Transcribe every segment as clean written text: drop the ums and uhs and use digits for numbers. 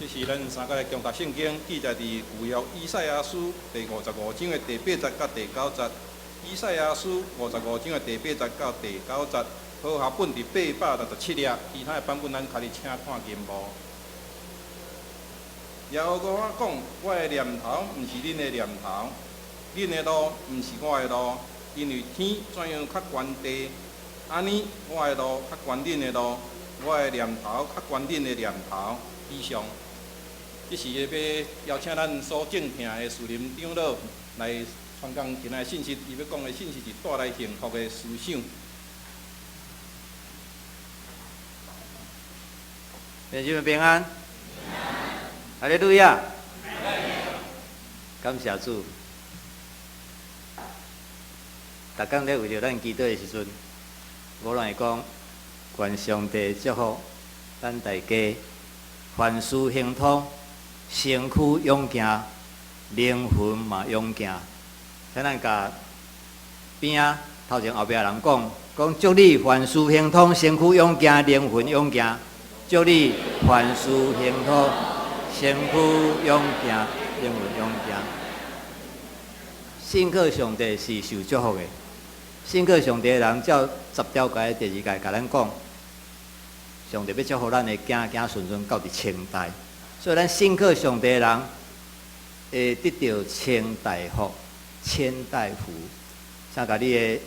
這是咱三個來共讀聖經，記載佇舊約以賽亞書第五十五章的第八節佮第九節。以賽亞書五十五章的第八節到第九節，和合本佇867頁，其他的版本咱家己請看銀幕。耶和華講：我的念頭毋是恁的念頭，恁的路毋是我的路，因為天怎樣較懸地，按呢我的路較懸恁的路，我的念頭較懸恁的念頭。以上，這是要邀請咱所敬聽的樹林長老來傳講今仔的信息。伊欲講的信息是帶來幸福的思想。弟兄們平安，哈利路亞，感謝主。逐工咧為著咱祈禱的時陣，我攏會講，願上帝祝福咱大家，凡事亨通，身軀勇健，靈魂嘛勇健。請咱共邊仔頭前後壁人講，講祝你凡事亨通，身軀勇健，靈魂勇健。祝你凡事亨通，身軀勇健，靈魂勇健。信靠上帝是受祝福的。信靠上帝的人，照十條誡第二誡共咱講，上帝欲祝福咱的子子孫孫到佇千代。所以咱信靠上帝的人，會得著千代福、千代福。請共你的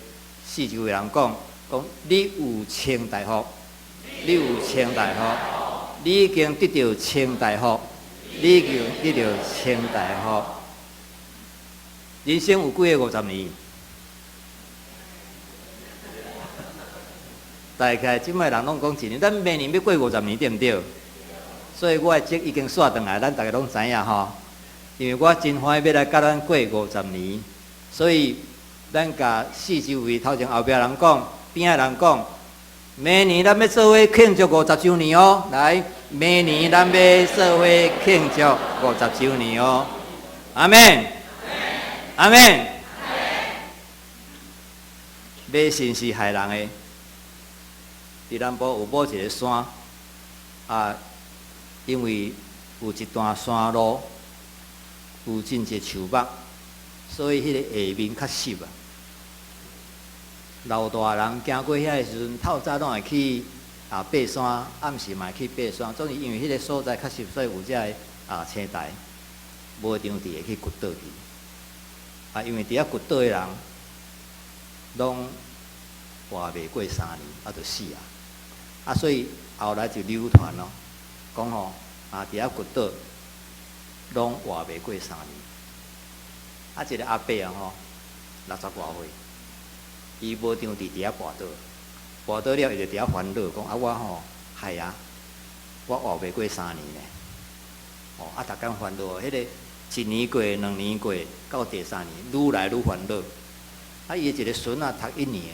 四周的人講，講你有千代福，你有千代福，你已經得著千代福，你已經得著千代福。人生有幾个五十年？大概這擺人攏講一年，咱明年欲過五十年，對毋對？所以我的職已經煞轉來，咱逐家攏知影吼。因為我真歡喜欲來佮咱過五十年，所以咱共四周圍頭前後壁人講，邊仔人講，明年咱欲做伙慶祝五十週年哦！來，明年咱欲做伙慶祝五十週年哦！阿們，阿們。迷信是害人的。佇南部有某一个山，啊，因為有一段山路有真濟樹木，所以彼个下面較濕啊。老大人行過遐的時陣，透早攏會去啊爬山，暗時嘛會去爬山。總是因為彼个所在較濕，所以有遮个啊青苔，無場地會去掘倒去。啊，因為佇遐掘倒的人，攏活袂過3年，啊，就死啊。啊，所以後來就流傳咯，講吼啊，佇遐掘倒，攏活袂過三年。啊，一个阿伯啊吼，六十外歲，伊無場地佇遐跋倒，跋倒了，伊就佇遐煩惱，講啊，我吼害啊，我活袂過三年呢。哦，啊，逐工煩惱，彼個一年過，兩年過，到第三年，愈來愈煩惱。啊，伊的一个孫仔讀一年的，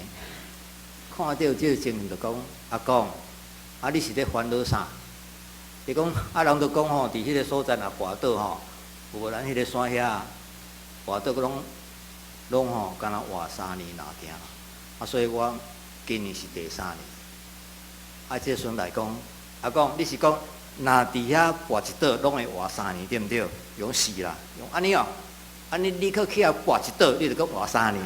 看著這个情形就講，阿公，啊，你是咧煩惱啥？伊講，啊，人就講吼，佇彼个所在若跋倒吼，有無咱彼个山遐跋倒，閣攏攏吼，敢若活三年爾爾。啊，所以我今年是第三年。啊，這个孫來講，阿公，你是講若佇遐跋一倒，攏會活三年，對毋對？伊講是啦。伊講按呢哦，按呢你閣去遐跋一倒，你就閣活三年。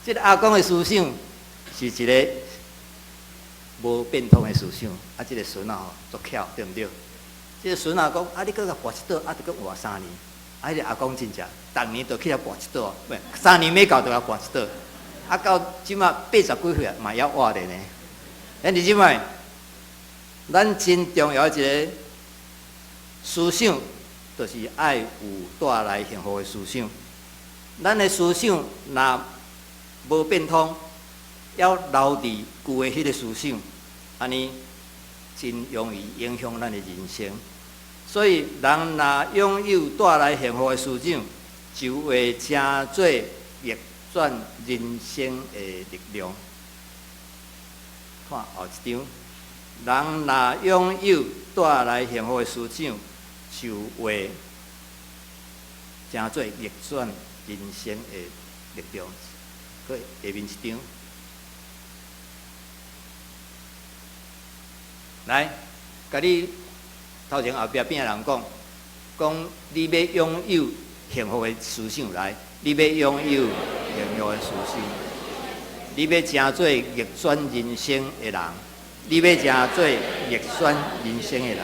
這个阿公的思想是一个無變通的思想，啊，這个孫仔吼足巧，對毋對？這个孫仔講，啊，你閣共跋一倒，啊，就閣活三年。啊，彼个阿公真正，逐年都去遐跋一倒，毋，3年欲到就共跋一倒，啊，到這馬八十幾歲啊，嘛猶活咧呢。兄弟姊妹，咱真重要一个思想，就是愛有帶來幸福的思想。咱的思想若無變通，猶留佇舊的彼个思想，按呢真容易影響咱的人生。所以，人若擁有帶來幸福的思想，就會成做逆轉人生的力量。看後一張，人若擁有帶來幸福的思想，就會成做逆轉人生的力量。閣下面一張，來，共你頭前後壁邊的人講，講你欲擁有幸福的思想來，你欲擁有幸福的思想，你欲成做逆轉人生的人，你欲成做逆轉人生的人。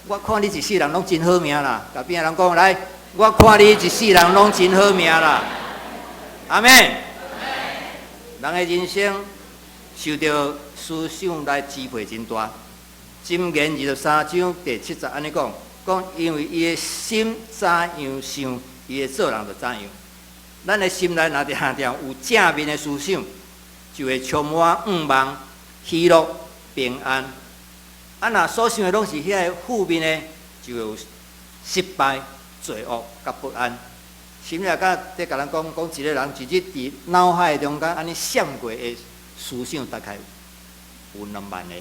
我看你一世人攏真好命啦，共邊的人講來，我看你一世人攏真好命啦。阿們。人的人生受著思想來支配真大。箴言23章第7節按呢講，講因為伊的心怎樣想，伊的做人就怎樣。咱的心內若定定有正面的思想，就會充滿向望、喜樂、平安。啊，若所想的攏是遐个負面的，就會有失敗、罪惡佮不安。心內甲咧共咱講，講一个人一日佇腦海中間按呢閃過的思想，大概有2萬个。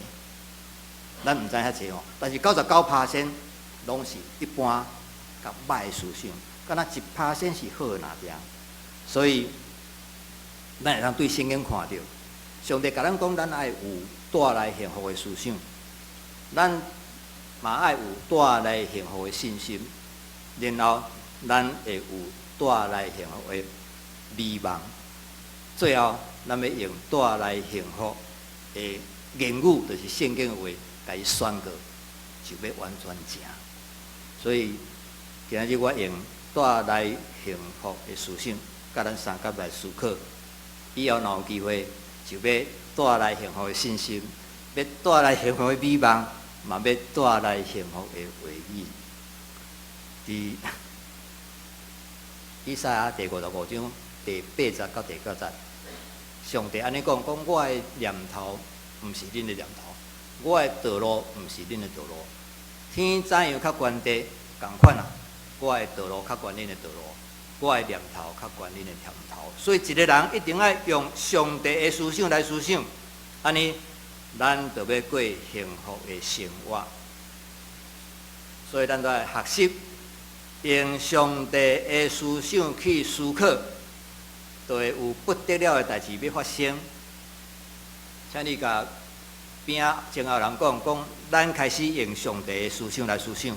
咱毋知遐濟吼，但是99%攏是一般佮歹的思想，敢若1%是好的爾爾。所以，咱會當對聖經看著，上帝共咱講，咱愛有帶來幸福的思想，咱嘛愛有帶來幸福的信心，然後咱會有帶來幸福的美夢，最後咱欲用帶來幸福的言語，就是聖經的話，共伊宣告，就欲完全成。所以今日我用帶來幸福的思想，佮咱相佮來思考，以後若有機會，就欲帶來幸福的信心，欲帶來幸福的美夢，嘛欲帶來幸福的話語。佇以賽亞第55章第8節到第9節，上帝按呢講，講我的念頭毋是恁的念頭，我的道路毋是恁的道路。天怎樣較懸地，仝款啊！我的道路較懸恁的道路，我的念頭較懸恁的念頭。所以一个人一定愛用上帝的思想來思想，按呢，咱就欲過幸福的生活。所以咱都愛學習用上帝的思想去思考，就會有不得了的代誌欲發生。請你共邊仔前後人講，講咱開始用上帝的思想來思想。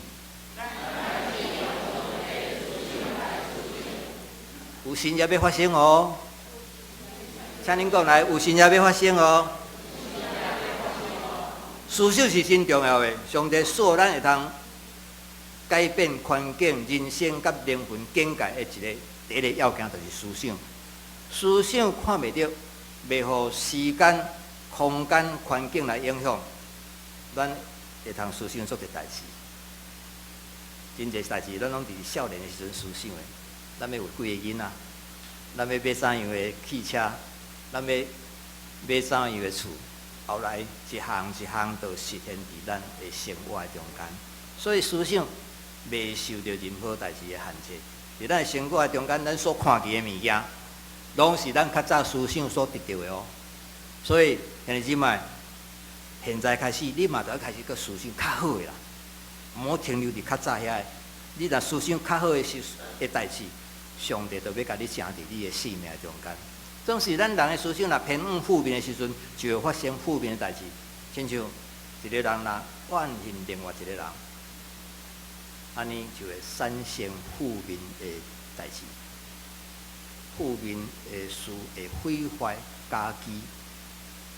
有神蹟欲發生哦！請恁講來，有神蹟欲發生哦！思想是真重要的，上帝賜咱會通改變環境、人生佮靈魂境界的一个第一个要件，就是思想。思想看袂著，袂予時間、空間、環境來影響，咱會通思想做一代誌。真濟代誌，咱攏佇少年的時陣思想的。咱欲有幾個囡仔，咱欲買啥樣的汽車，咱欲買啥樣的厝，後來一項一項都實現佇咱的生活中間。所以思想袂受著任何代誌的限制。佇咱的生活中間，咱所看見的物件，攏是咱較早思想所得著的哦。所以兄弟姊妹，現在開始，你嘛著愛開始閣思想較好的啦，毋好停留佇較早遐个。你若思想較好的時的代誌，上帝就欲共你成佇你的生命中間。總是咱人的思想若偏向負面的時陣，就會發生負面的代誌。親像一個人若怨恨另外一個人，按呢就會產生負面的代誌。負面的事會毀壞家己，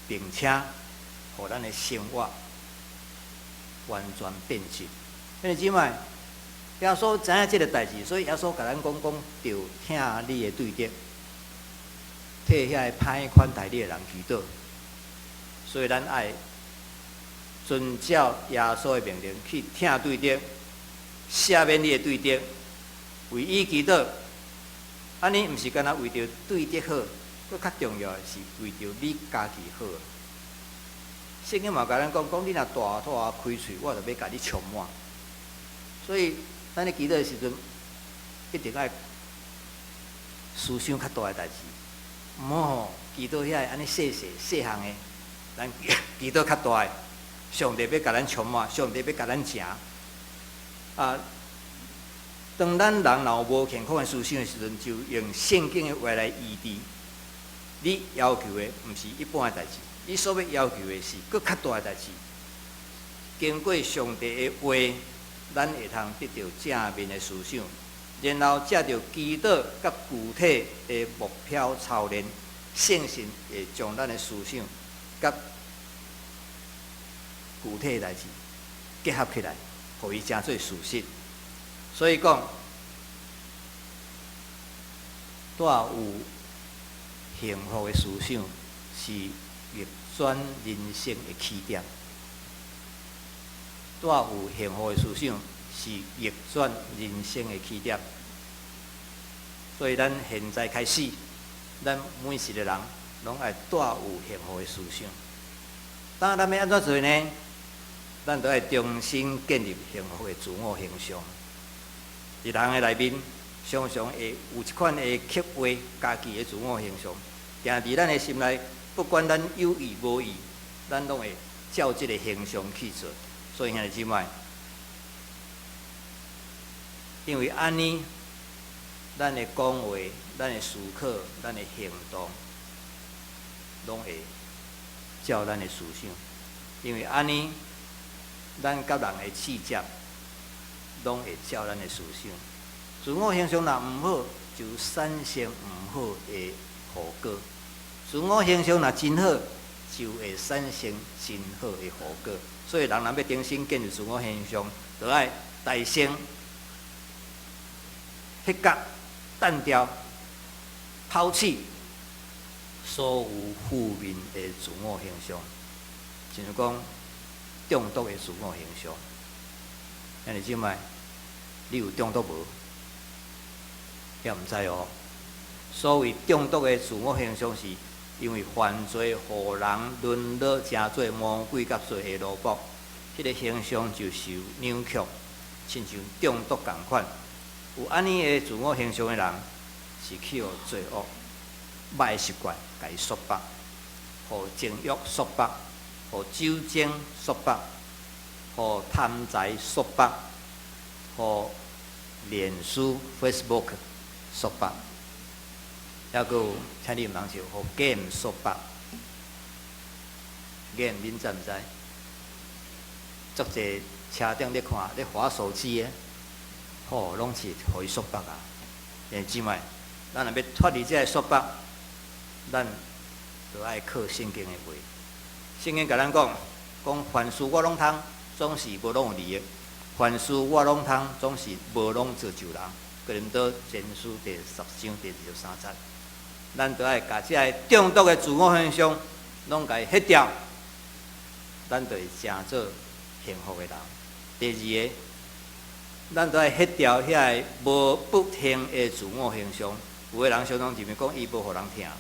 並且予咱的生活完全變質。兄弟姊妹，耶穌知影這个代誌，所以耶穌共咱講講，著疼你的對敵，替遐个歹款待你的人祈禱。所以咱愛遵照耶穌的命令去疼對敵，赦免你的對敵，為伊祈禱。按呢毋是干焦為著對敵好，閣較重要的是為著你家己好。聖經嘛共咱講，講你若大肚開喙，我就欲共你充滿。所以，咱咧祈禱的時陣，一定愛思想較大的代誌，毋好吼祈禱遐个按呢細細細項的，咱祈禱較大的，上帝欲共咱充滿，上帝欲共咱成。啊，當咱人若有無健康的思想的時陣，就用聖經的話來醫治。你要求的毋是一般的代誌，你所欲要求的是閣較大的代誌。經過上帝的話，咱會通得著正面的思想，然後藉著祈禱佮具體的目標操練，聖神會將咱的思想佮具體代誌結合起來，予伊成做事實。所以講，帶有幸福的思想是逆轉人生的起點。帶有幸福的思想是逆轉人生的起點。所以咱現在開始，咱每一個人攏愛帶有幸福的思想。當咱欲按怎做呢？咱都愛重新建立幸福的自我形象。佇人的內面，常常會有一款的刻畫家己的自我形象，定佇咱的心內，不管咱有意無意，咱攏會照這个形象去做。所以兄弟姊妹，因為按呢，咱的講話、咱的思考、咱的行動，攏會照咱的思想。因為按呢，咱佮人的刺接，攏會照咱的思想。自我形象若毋好，就產生毋好的後果；自我形象若真好，就會產生真好的後果。所以，人若欲重新建立自我形象，就愛提升、彼角、澹掉、拋棄所有負面的自我形象，親像講中毒的自我形象。兄弟姊妹，你有中毒無？也毋知哦。所謂中毒的自我形象，是因為犯罪，予人淪落成做魔鬼佮罪的奴僕，彼个形象就受扭曲，親像中毒仝款。有按呢的自我形象的人，是去予罪惡、歹習慣共伊束縛，予情慾束縛，予酒精束縛，予貪財束縛，予臉書 Facebook 束縛，猶閣有，請你毋通笑，予 game 束縛。game 恁知毋知？足濟車頂咧看咧滑手機的，吼，攏是予伊束縛啊！兄弟姊妹，咱若欲脫離這个束縛，咱就愛靠聖經的話。聖經共咱講，講凡事我攏通，總是無攏有利益；凡事我攏通，總是無攏造就人。哥林多前書第十章第23節，咱就愛共這个中毒的自我形象攏共伊彼掉，咱就會成做幸福的人。第二个，咱就愛彼掉遐个無不幸的自我形象。有的人常常認為講伊無予人疼，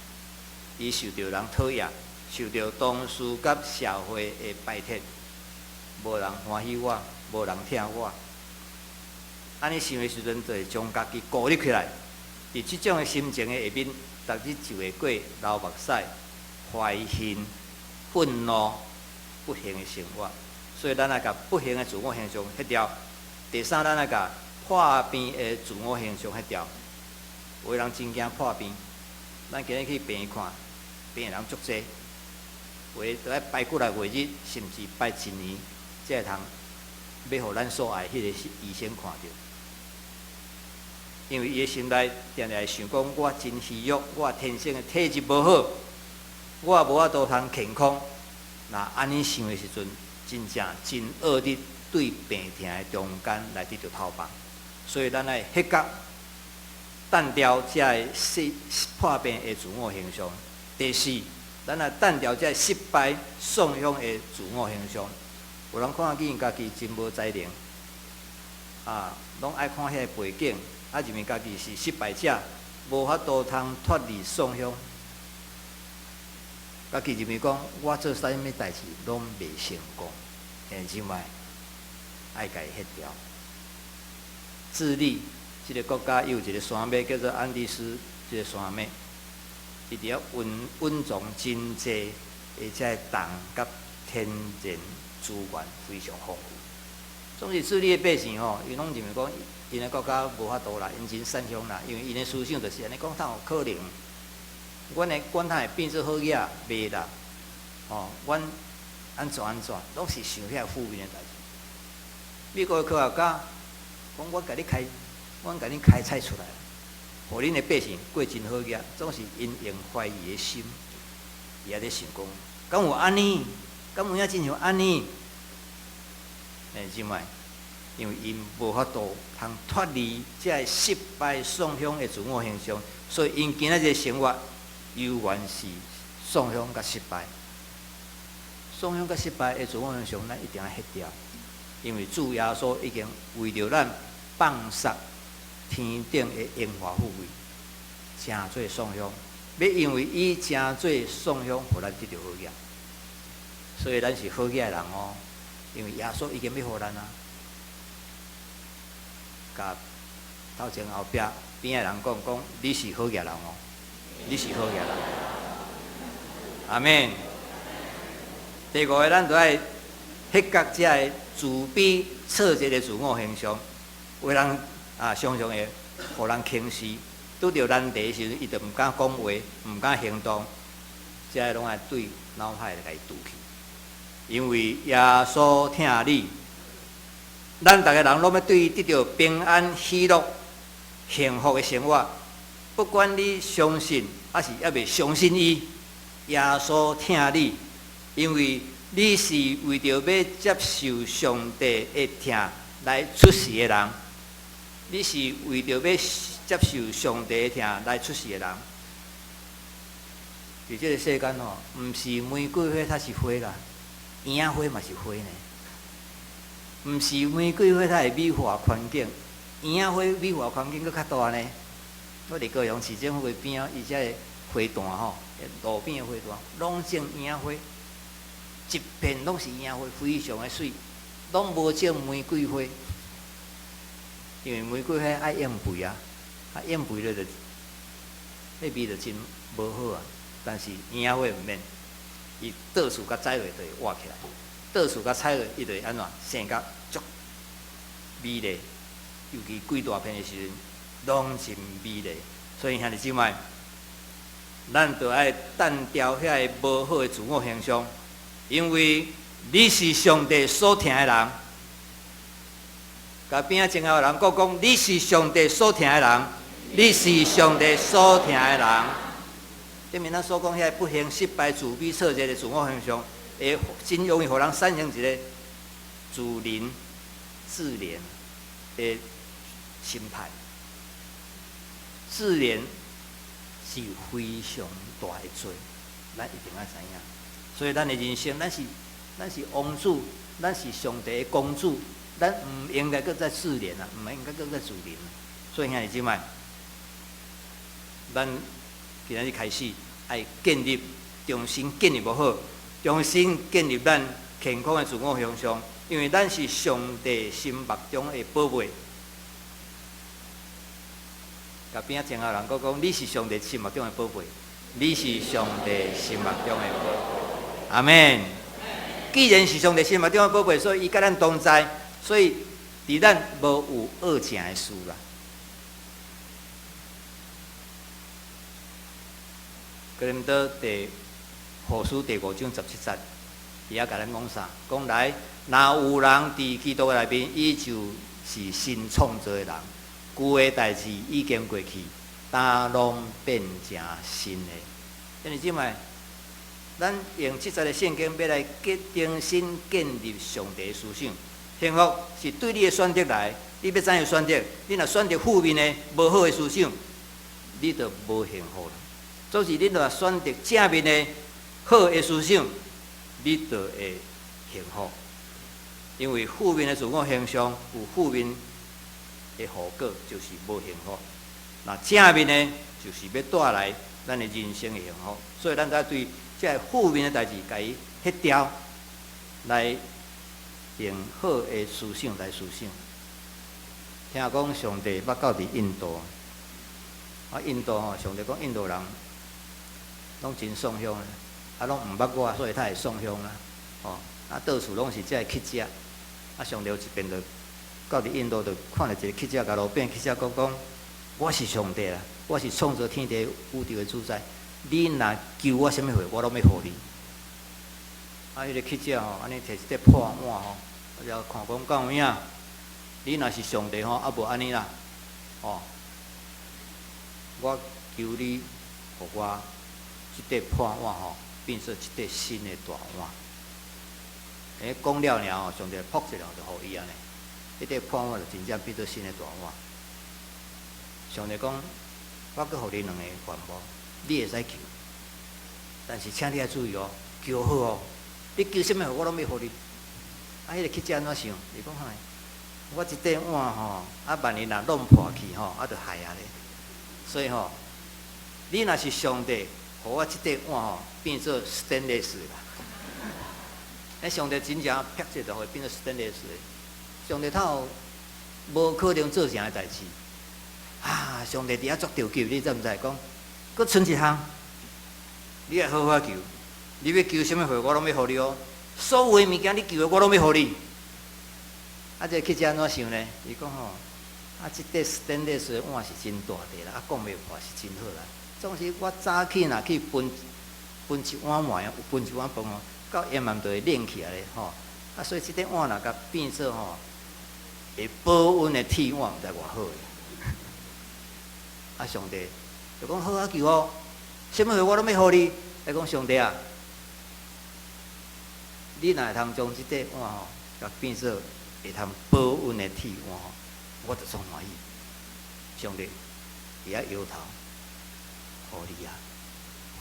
伊受著人討厭，受著同事佮社會的排斥，無人歡喜我，無人疼我。按呢想的時陣，就會將家己孤立起來。佇這種的心情的下面，逐日就會過流目屎、懷恨、憤怒、不幸的生活。所以，咱愛共不幸的自我形象彼掉。第三，咱愛共破病的自我形象彼掉。有的人真驚破病，咱今日去病院看，病的人足濟，有的都愛排幾來月日，甚至排一年，才會通欲予咱所愛彼个醫生看著。因為伊的心內定定會想講，我真虛弱，我天生的體質無好，我無法度通健康。若按呢想的時陣，真正真惡的對病痛的中間來得著透縛。所以咱愛彼角澹掉這个失破病的自我形象。第四，咱愛澹掉這个失敗喪雄的自我形象。有人看見家己真無才能，啊，攏愛看彼個背景。啊，認為家己是失敗者，無法度通脫離喪鄉。家己認為講，我做啥物代誌攏袂成功，兄弟姊妹，愛共伊彼掉。智利這个國家有一个山脈叫做安第斯，這个山脈，伊佇遐蘊蘊藏真濟的這个銅佮天然資源非常豐富。總是智利的百姓吼，𪜶攏認為講，𪜶的國家無法度啦，𪜶真散鄉啦，因為𪜶的思想就是按呢講，哪有可能？阮的阮哪會變做好額？袂啦，吼，阮按怎按怎，攏是想遐負面的代誌。美國的科學家講，我共你開，阮共恁開採出來，予恁的百姓過真好額，總是𪜶用懷疑的心，伊也咧想講，敢有按呢？敢有影真像按呢？欸，姊妹，因為𪜶無法度通脫離這个失敗喪鄉的自我形象，所以𪜶今仔日生活猶原是喪鄉佮失敗。喪鄉佮失敗的自我形象，咱一定愛彼掉，因為主耶穌已經為著咱放殺天頂的榮華富貴，成做喪鄉，欲因為伊成做喪鄉，予咱得著好額。所以咱是好額的人哦，因為耶穌已經欲予咱啊。共頭前後壁邊仔人講講，你是好額人哦，你是好額人。阿們。第五个，咱著愛彼覺這个自卑挫折的自我形象，有人啊，常常會予人輕視，拄著難題的時陣，伊就毋敢講話，毋敢行動，這个攏愛對腦海來共伊除去。因為耶穌疼你，咱逐个人攏欲對伊得著平安、喜樂、幸福的生活。不管你相信抑是猶未相信伊，耶穌疼你，因為你是為著欲接受上帝的疼來出世的人，你是為著欲接受上帝的疼來出世的人。佇這个世間吼，毋是玫瑰花才是花啦，櫻仔花嘛是花呢。毋是玫瑰花才會美化環境，櫻仔花美化環境閣較大呢。我佇高雄市政府的邊仔，伊遮个花壇吼，路邊的花壇，攏種櫻仔花，一片攏是櫻仔花，非常的媠，攏無種玫瑰花，因為玫瑰花愛養肥啊，啊養肥了就，彼味就真無好啊。但是櫻仔花毋免，伊倒數共栽落就會活起來，倒數共採落，伊就會按怎生甲足美麗，尤其規大片的時陣，攏真美麗。所以兄弟姊妹，咱著愛澹掉遐个無好的自我形象，因為你是上帝所疼的人。共邊仔前後人講講，你是上帝所疼的人，你是上帝所疼的人。頂面咱所講遐个不幸、失敗、自卑、挫折的自我形象，會真容易予人產生一个自憐、自憐的心態。自憐是非常大的罪，咱一定愛知影。所以咱的人生，咱是王子，咱是上帝的公主，咱毋應該閣再自憐啊，毋應該閣再自憐。所以兄弟姊妹，咱今仔日開始愛建立，重新建立無好，重新建立咱健康的自我形象，因為咱是上帝心目中的寶貝。共邊仔前後人講講，你是上帝心目中的寶貝，你是上帝心目中的寶貝。阿們。既然是上帝心目中的寶貝，所以伊佮咱同在，所以佇咱無有惡成的事啦。哥林多第後書第5章17節，伊遐共咱講啥？講來，若有人佇基督內面，伊就是新創造的人，舊的代誌已經過去，焦攏變成新的。兄弟姊妹，咱用這節的聖經欲來重新建立上帝的思想。幸福是對你的選擇來，你欲怎樣選擇？你若選擇負面的、無好的思想，你就無幸福啦。總是你若選擇正面的、好的思想，你就會幸福。因為負面的自我形象有負面的後果，就是無幸福。若正面的，就是欲帶來咱的人生的幸福。所以，咱愛對這个負面的代誌，共伊彼掉，來用好的思想來思想。聽講上帝捌到佇印度，啊，印度吼，上帝講印度人攏真喪鄉，啊，攏毋捌我，所以才會喪鄉啦。吼，啊，到處攏是這个乞食。啊，上帝有一遍就到佇印度，就看著一个乞食，共路邊乞食講講，我是上帝啦，我是創造天地宇宙的主宰。你若求我啥物貨，我攏欲予你。啊，彼个乞者吼，按呢提一塊破碗吼，就看講敢有影？你若是上帝吼，啊無按呢啦，吼，我求你，予我這塊破碗吼，變做一塊新的大碗。欸，講了爾吼，上帝噗一下就予伊按呢，彼塊破碗就真正變做新的大碗。上帝講，我閣予你兩个願望，你會使求，但是請你愛注意哦，求好哦，你求啥物我攏欲予你。啊，彼个乞者按怎想？伊講嗨，我這塊碗吼，啊，萬一若弄破去吼，啊，就害啊咧。所以吼，你若是上帝，予我這塊碗吼變做 stainless 啦。欸，上帝真正啪一下就予變做 stainless 的。上帝透無可能做成的代誌。啊！上帝佇遐足著急，你知毋知？講，閣賰一項，你愛好好求，你欲求啥物貨，我攏欲予你哦。所有的物件你求的，我攏欲予你。啊，這個乞者按怎想呢？伊講吼，啊，這塊 stainless 的碗是真大塊啦，啊，講袂破是真好啦。總是我早起若去分分一碗麵，分一碗飯吼，到夜晚就會冷起來咧吼。啊，所以這塊碗若共變做吼，會保溫的鐵碗，毋知偌好咧。啊，上帝就講好啊，求哦，啥物貨我攏欲予你。伊講上帝啊，你若會通將這塊碗吼，共變做會通保溫的鐵碗吼，我就足歡喜。上帝伊仔搖頭，予你啊，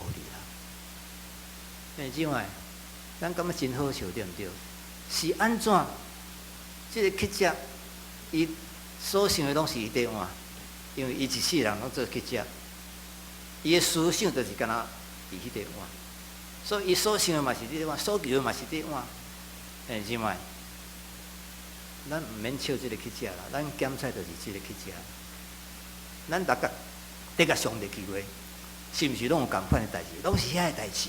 予你啦。兄弟姊妹，咱感覺真好笑，對毋對？是按怎？這个乞者，伊所想的攏是彼塊碗，因為伊一世人攏做乞者，伊的思想就是敢若佇彼塊碗，所以伊所想的嘛是這塊碗，所求的嘛是這塊碗。兄弟姊妹，咱毋免笑這个乞者啦，咱檢採就是這个乞者。咱逐个得共上帝求的，是毋是攏有仝款的代誌？攏是遐个代誌。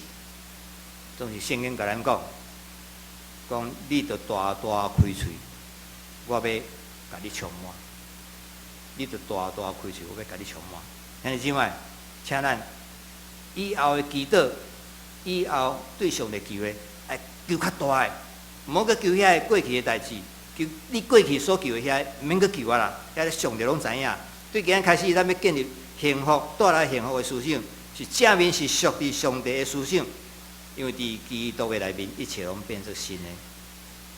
總是聖經共咱講，講你著大大開喙，我欲共你充滿。你著大大開喙，我欲共你充滿。兄弟姊妹，請咱以後的祈禱，以後對上帝求的，愛求較大的，毋好閣求遐个過去的代誌。求你過去所求的遐，毋免閣求啊啦，遐个上帝攏知影。對今日開始，咱欲建立幸福，帶來幸福的思想，是正面是屬佇上帝的思想。因為佇基督的內面，一切攏變做新的。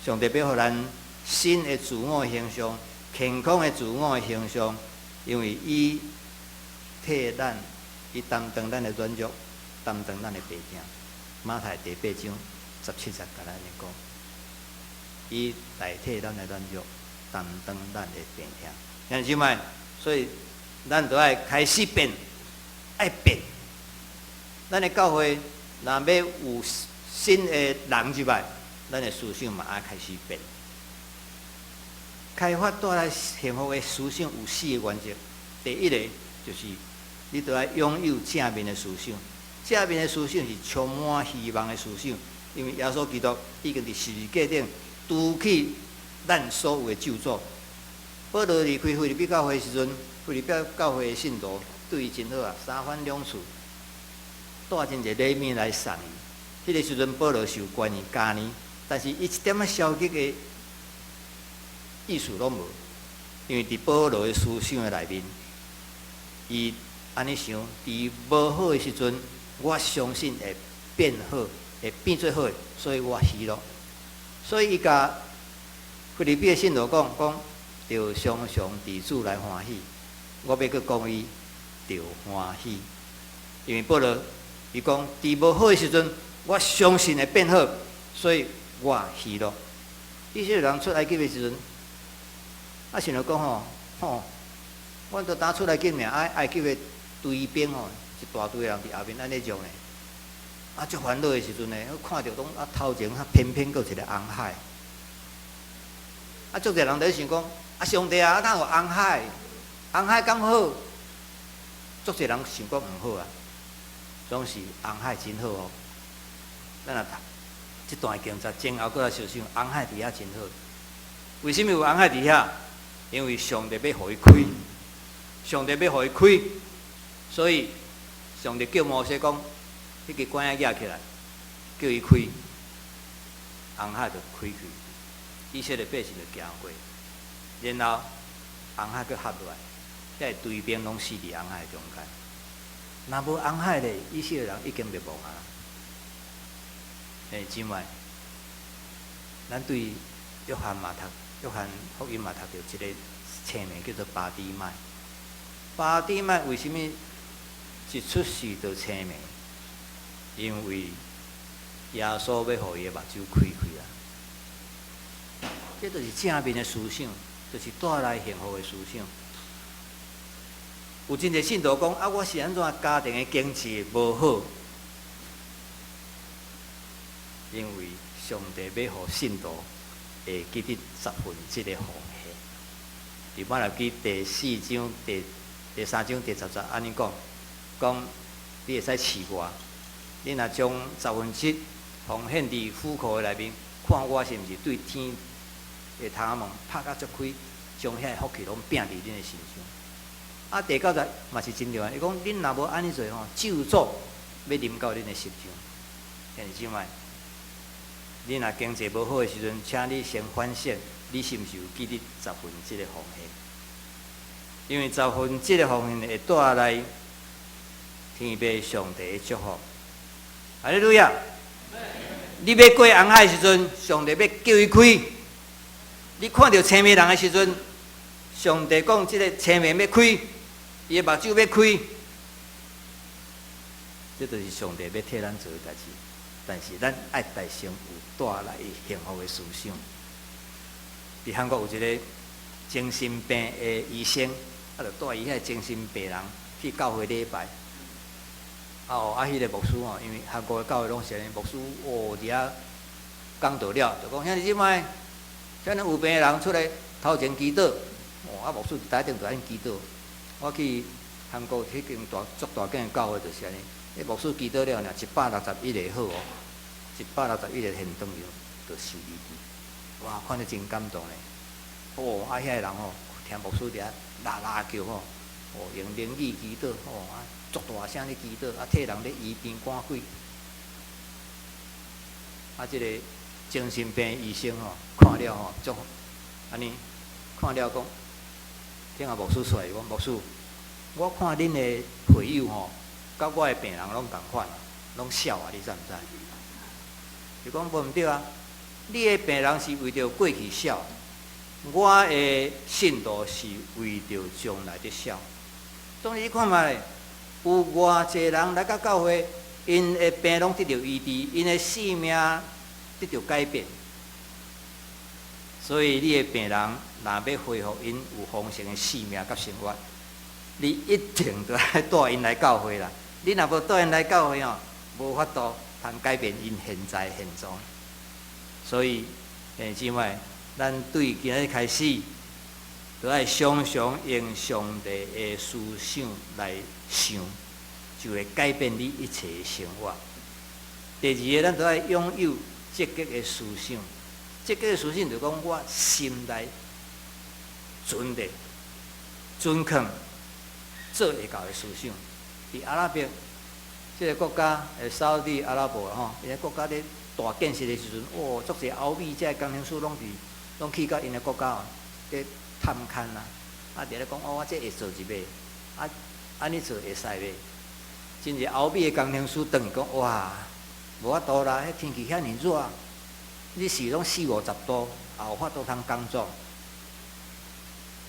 上帝欲予咱新的自我形象，健康的自我形象，因為伊替咱，伊擔當咱的軟弱，擔當咱的病痛。馬太第八章十七節共咱講，伊代替咱的軟弱，擔當咱的病痛。兄弟姊妹，所以咱都愛開始變，愛變。咱的教會若欲有新的人入來，咱的思想嘛愛開始變。開發帶來幸福的思想有四個原則。第一个就是你著愛擁有正面的思想，正面的思想是充滿希望的思想，因為耶穌基督已經佇十字架頂除去咱所有的咒詛。保羅離開腓立比教會時陣，腓立比教會的信徒對伊真好啊，三番兩次帶真濟禮物來送伊。彼个時陣保羅受關於監獄，但是伊一點仔消極的意思攏無，因為佇保羅的思想的內面，伊按呢想，佇無好的時陣，我相信會變好，會變做好，所以我喜樂。所以伊共腓立比的信徒講講，著常常佇主內歡喜。我欲閣講伊，著歡喜，因為保羅伊講，佇無好的時陣，我相信會變好，所以我喜樂。以色列人出埃及的時陣，啊，想著講吼，吼，阮都打出埃及爾，啊，埃及的追兵吼，一大堆人佇後面按呢衝呢，啊，足煩惱的時陣呢，我看著講啊，頭前啊，偏偏閣有一个紅海，啊，足濟人佇咧想講，啊，上帝啊，啊，哪有紅海？紅海敢好？足濟人想講毋好啊，總是紅海真好哦。咱若讀這段經節，前後閣來想想，紅海佇遐真好。為啥物有紅海佇遐？因為上帝欲予伊開，上帝欲予伊開，所以上帝叫摩西講，彼支竿仔舉起來，叫伊開。紅海就開去，以色列百姓就行過，然後紅海閣合落來，遐個追兵攏死佇紅海中間。若無紅海咧，以色列人已經滅亡啊！欸，姊妹，咱對約翰嘛讀，約翰福音嘛讀著一個姓名叫做巴底買。巴底買為啥物一出世就青盲？因為耶穌欲予伊的目睭開開啊！這就是正面的思想，就是帶來幸福的思想。有真濟信徒講啊，我是按怎家庭的經濟無好？因為上帝欲予信徒會記得十分之一的奉獻。佇瑪拉基第四章第三章第10節按呢講，講你會使試我，你若將十分之一奉獻佇府庫的內面，看我是毋是對天的窗門拍甲足開，將遐个福氣攏摒佇恁的身上。啊，第九節嘛是真重要，伊講恁若無按呢做吼，咒詛欲臨到恁的身上。兄弟姊妹，你若經濟無好的時陣，請你先反省，你是毋是有記得十分之一的奉獻？因為十分之一的奉獻會帶來天父上帝的祝福。哈利路亞！你欲過紅海的時陣，上帝欲叫伊開。你看著青盲人的時陣，上帝講這个青盲欲開，伊的目睭欲開。這就是上帝欲替咱做的代誌。但是咱愛代先有帶來幸福的思想。佇韓國有一个精神病的醫生，啊，就帶伊遐精神病人去教會禮拜。啊哦，啊，彼个牧師吼，因為韓國的教會攏是按呢，牧師哦佇遐講道了，就講兄弟姊妹，啥人有病的人出來頭前祈禱。哦，啊，牧師佇台頂就按呢祈禱。我去韓國彼間大足大間的教會就是按呢，彼牧師祈禱了爾，161個好哦，161個現場就受醫治。哇，看得真感動咧！哦，啊，遐个人吼，聽牧師佇遐啦啦叫吼，哦，用靈語祈禱，吼啊，足大聲咧祈禱，啊，替人咧醫病趕鬼。啊，這个精神病醫生吼，看了吼，足按呢，看了講，聽下牧師出來講，牧師，我看恁的會友吼，佮我的病人攏仝款啊，攏痟啊，你知毋知？伊講無毋對啊，你的病人是為著過去痟，我的信徒是為著將來得痟。當然你看覓，有偌濟人來到教會，𪜶的病攏得著醫治，𪜶的性命得著改變。所以你的病人若欲恢復𪜶有豐盛的性命佮生活，你一定著愛帶𪜶來教會啦。你若無帶𪜶來教會吼，無法度通改變𪜶現在現狀。所以，兄弟姊妹，咱對今日開始，著愛常常用上帝的思想來想，就會改變你一切的生活。第二个，咱著愛擁有積極的思想。積極的思想就講，我心內存的、存囥做會到的思想。佇阿拉伯這个國家，沙烏地阿拉伯吼，𪜶个國家咧大建設的時陣，哦，足濟歐美這个工程師攏佇，攏去到𪜶的國家哦，咧探勘啊，啊，佇咧講哦，我這會做入袂？啊，按呢做會使袂？真濟歐美的工程師轉去講，哇，無法度啦，彼天氣遐爾熱，日時攏四五十度，也有法度通工作。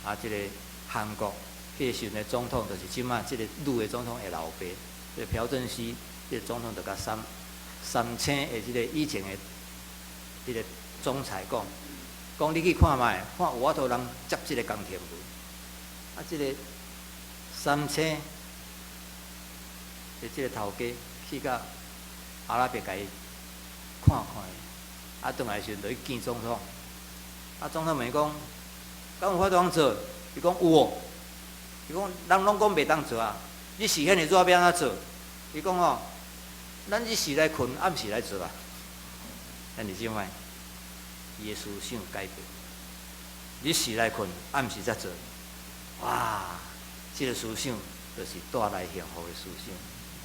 啊，這个韓國彼个時陣的總統，就是這擺這个女的總統的老爸，這个朴正熙，這个總統就共三星的這个以前的彼个總裁講，講你去看覓，看有法度人接這个工程無？啊，這个三星的這个頭家去到阿拉伯共伊看看，啊，轉來時陣就去見總統，啊，總統問伊講，敢有法度通做？伊講有哦。伊講人攏講袂當做啊，日時遐爾熱欲按怎做？伊講吼，咱日時來睏，暗時來做啊。兄弟姊妹，伊的思想改變，日時來睏，暗時才做。哇，這个思想就是帶來幸福的思想。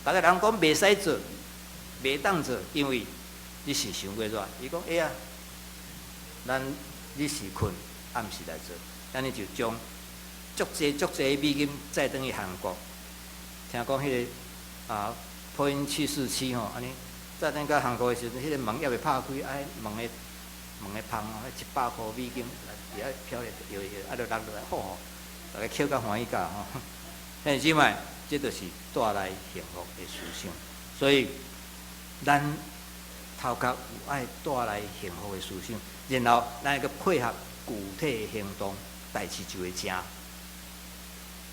逐个人講袂使做，袂當做，因為日時傷過熱。伊講會啊，咱日時睏，暗時來做，按呢就將足濟足濟美金載轉去韓國。聽講彼个啊，波音747吼，按呢載轉到韓國的時陣，彼個門猶未拍開，啊，門的縫吼，彼100箍美金佇遐飄咧搖搖，啊，就落落來，吼，逐家笑甲歡喜甲吼。兄弟姊妹，這就是帶來幸福的思想。所以，咱頭殼有愛帶來幸福的思想，然後咱閣配合具體的行動，代誌就會成。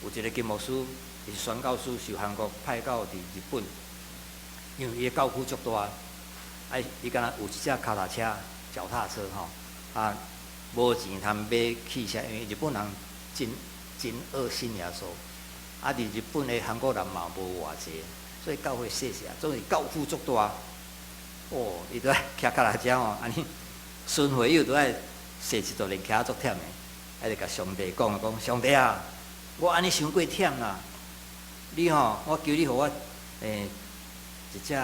有一個金牧師，伊是宣教師，受韓國派到佇日本，因為伊的教區足大，啊，伊敢若有一隻腳踏車吼，啊，無錢通買汽車，因為日本人真真愛信耶穌，啊，佇日本的韓國人嘛無偌濟，所以教會細細，總是教區足大。哦，伊都愛騎腳踏車吼，按呢巡迴又都愛踅一段，練騎足忝的，啊，就共上帝講講，上帝啊，我按呢傷過忝啦，你吼，我求你予我一隻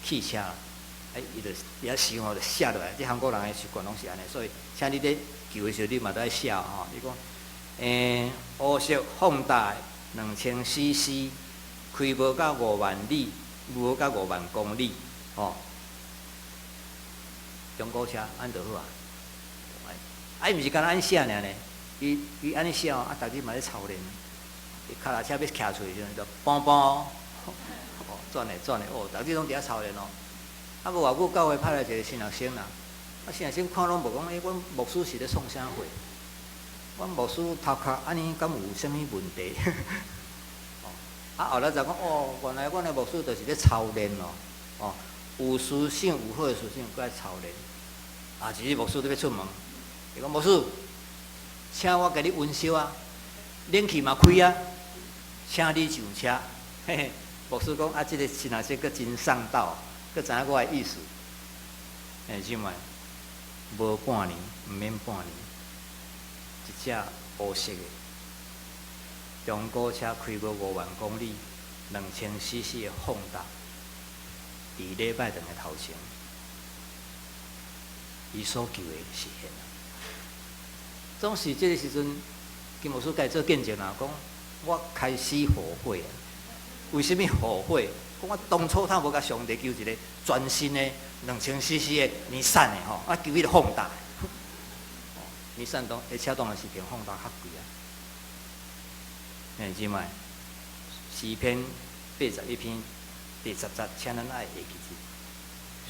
汽車，啊，伊就伊遐想吼，就寫落來，這韓國人的習慣攏是按呢，所以請你咧求的時候，你嘛都愛寫吼。伊講，烏色放大2000 CC，開無到5萬里，無到5萬公里。吼，中古車按就好啊。啊，伊毋是干焦按呢寫爾呢，伊按呢寫哦，啊，逐日嘛咧操練。伊跤踏車欲騎出去時陣，就嘣嘣，哦，轉咧轉咧，哦，逐日攏佇遐操練哦。啊，無偌久教會派來一個新學生啦，啊，新學生看攏無講，欸，阮牧師是咧創啥貨？阮牧師頭殼按呢敢有啥物問題？哦，啊，後來才講，哦，原來阮的牧師就是咧操練咯，哦。有思想有好的思想，閣愛操練。啊，一日牧師咧欲出門，伊講牧師，請我共你溫燒啊，冷氣嘛開啊，請你上車。嘿嘿，牧師講啊，這個新學生閣真上道，閣知影我的意思。欸，姊妹，無半年，毋免半年，一隻烏色的中古車開無5萬公里，2000 CC 的放大。佇禮拜堂的頭前，伊所求的實現啊。總是這个時陣，金牧師共伊做見證啊，講我開始後悔啊。為啥物後悔？講我當初倘無共上帝求一個全新的2000 CC 的尼桑的吼，啊求彼个放大。尼桑當，彼車當然是比放大較貴啊。兄弟姊妹，詩篇81篇第10節，請咱愛會記住。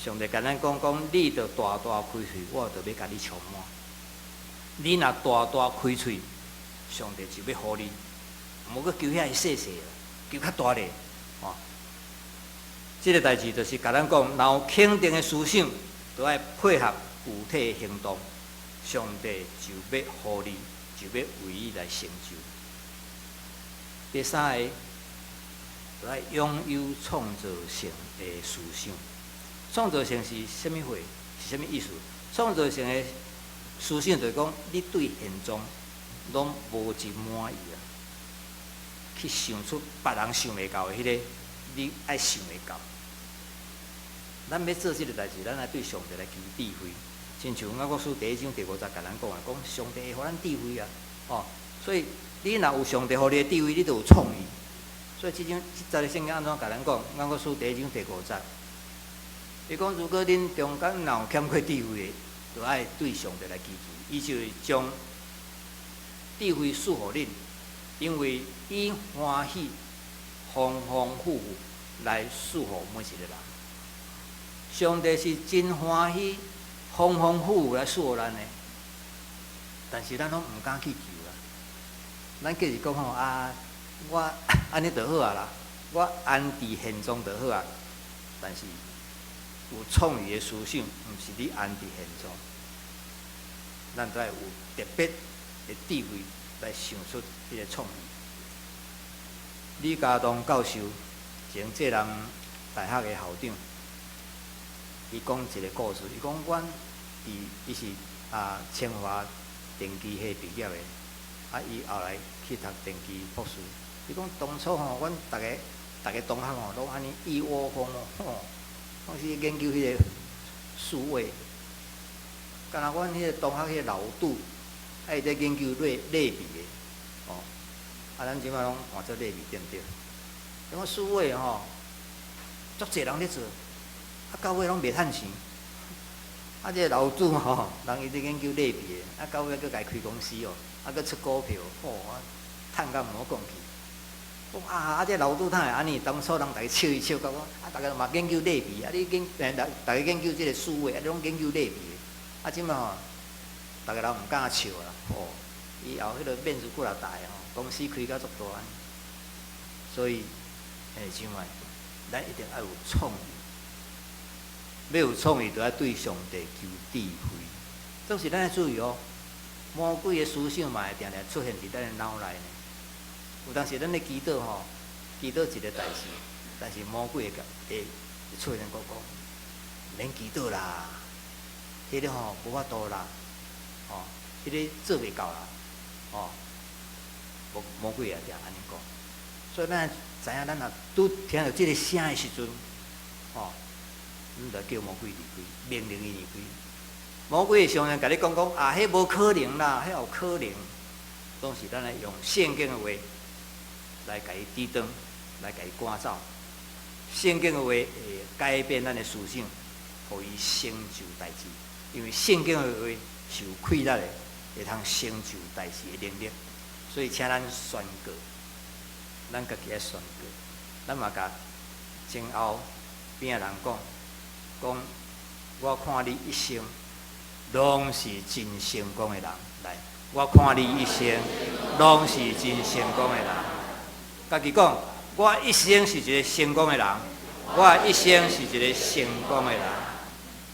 上帝共咱講講，你著大大開喙，我就欲共你充滿。你若大大開喙，上帝就欲予你。毋好閣求遐細細，求較大咧。哦，這个代誌就是共咱講，若有肯定的思想，都愛配合具體的行動，上帝就欲予你，就欲為你來成就。第三个，就愛擁有創造性的思想。創造性是啥物貨？是啥物意思？創造性的思想就是講，你對現狀攏無真滿意啊，去想出別人想袂到的彼个，你愛想會到。咱欲做這个代誌，咱愛對上帝來求智慧。親像雅各書第一章第五節共咱講的，講上帝會予咱智慧啊，哦，所以你若有上帝予你的智慧，你就有創意。所以這章這節的聖經按怎共咱講？雅各書第一章第五節，伊講如果恁中間若有欠缺智慧的，就愛對上帝來祈求，伊就會將智慧賜予恁，因為伊歡喜豐豐富富來賜予每一個人。上帝是真歡喜豐豐富富來賜予咱的，但是咱攏毋敢去求啦。咱計是講吼啊，我按呢就好啊啦，我安佇現狀就好啊。但是有創意的思想，毋是你安佇現狀，咱都愛有特別的智慧來想出彼個創意。李家棟教授，前浙南大學的校長，伊講一個故事。伊講，阮佇伊是啊清華電機系畢業的，啊伊後來去讀電機博士。伊講當初吼，阮逐个逐个同學吼，攏按呢一窩蜂哦，吼，攏是研究彼個數位。敢若阮彼个同學彼個老杜，啊伊咧研究類類比的，哦，啊咱這擺攏換做類比對毋對？講數位吼，足濟人咧做，啊到尾攏袂趁錢。啊，這個老杜吼，人伊咧研究類比的，啊到尾閣家開公司哦，啊閣出股票，吼，啊趁甲毋好講去。講啊，啊這老杜哪會按呢？當初人逐家笑伊笑到講，啊逐家嘛研究類比，啊你研欸逐家研究這個數位，啊你攏研究類比的。啊，這擺吼，逐家人毋敢笑啦，吼，以後彼个面子過來大吼，公司開甲足大。所以，兄弟姊妹，咱一定愛有創意，欲有創意，就愛對上帝求智慧。總是咱愛注意哦，魔鬼的思想嘛會定定出現佇咱的腦內呢。有當時咱咧祈禱吼，祈禱一个代誌，但是魔鬼會會出現講講，免祈禱啦。彼个吼無法度啦，吼，彼个做袂到啦，吼，魔魔鬼也定按呢講，所以咱知影，咱若拄聽著這个聲的時陣，吼，咱就叫魔鬼離開，命令伊離開。魔鬼會常常共你講講啊，彼無可能啦，彼有可能，總是咱愛用聖經的話來共伊抵擋，來共伊趕走。聖經的話會改變咱的思想，予伊成就代誌。因為聖經的話是有氣力的，會通成就代誌的能力，所以請咱宣告，咱家己愛宣告，咱嘛共前後邊仔人講，講我看你一生攏是真成功的人，來，我看你一生攏是真成功的人，家己講，我一生是一个成功的人，我一生是一个成功的人。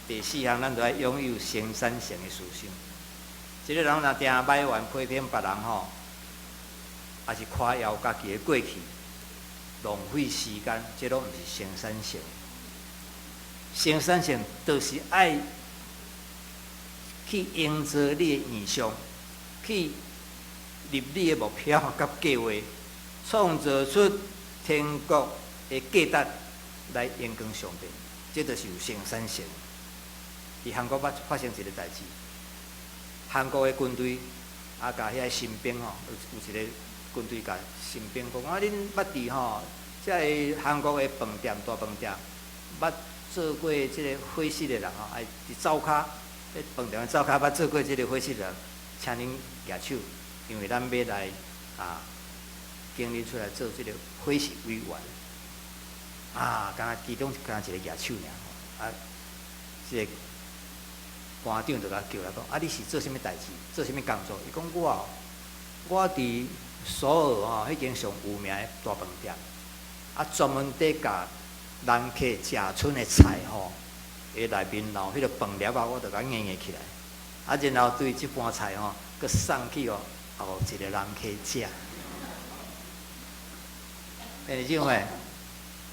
第四項，咱就愛擁有生產性的思想。一个人若定埋怨批評別人吼，抑是誇耀家己的過去，浪費時間，這攏毋是生產性。生產性就是愛去營造你的異象，去立你的目標佮計劃，創造出天國的價值來榮光上帝，這就是有生產性。佇韓國捌發生一个代誌，韓國的軍隊啊，共遐新兵吼，有有一个軍隊共新兵講啊，恁捌佇吼，這个韓國的飯店大飯店，捌做過這个伙食的人吼，愛佇灶跤，咧飯店的灶跤捌做過這个伙食的人，請恁舉手，因為咱欲來啊，經理出來做這个伙食委員。啊，敢若其中敢若一个舉手爾吼，啊，這个班長就共叫來講，啊，你是做啥物代誌？做啥物工作？伊講我哦，我佇首爾吼，彼間上有名的大飯店，啊，專門佇共人客食賰的菜吼，的內面留彼个飯粒仔，我就共硬硬起來，啊，然後對這盤菜吼，閣送去予後一个人客食。欸，你認為？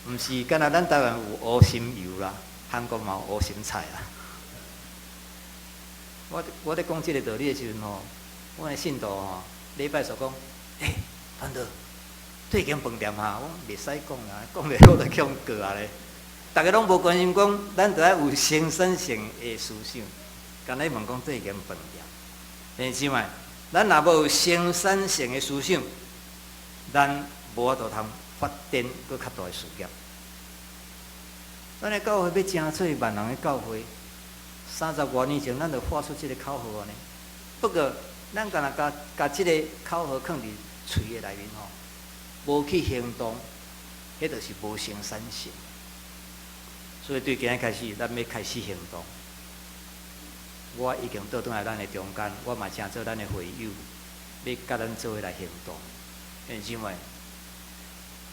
毋是敢若咱台灣有烏心油啦，韓國嘛有烏心菜啦。我我咧講這个道理的時陣吼，阮的信徒吼，禮拜所講，欸，傳道，對間飯店哈，我講袂使講啊，講袂好就去予告啊咧。逐家攏無關心講，咱著愛有生產性的思想，敢若問講對間飯店，兄弟姊妹，咱若無有生產性的思想，咱無法度通發展閣較大的事業。咱的教會欲成做萬人的教會，三十外年前，咱就發出這个口號呢。不過，咱敢若共共這个口號囥佇喙的內面吼，無去行動，彼就是無生產性。所以對今日開始，咱欲開始行動。我已經倒轉來咱的中間，我嘛請做咱的會友，欲佮咱做伙來行動。兄弟姊妹，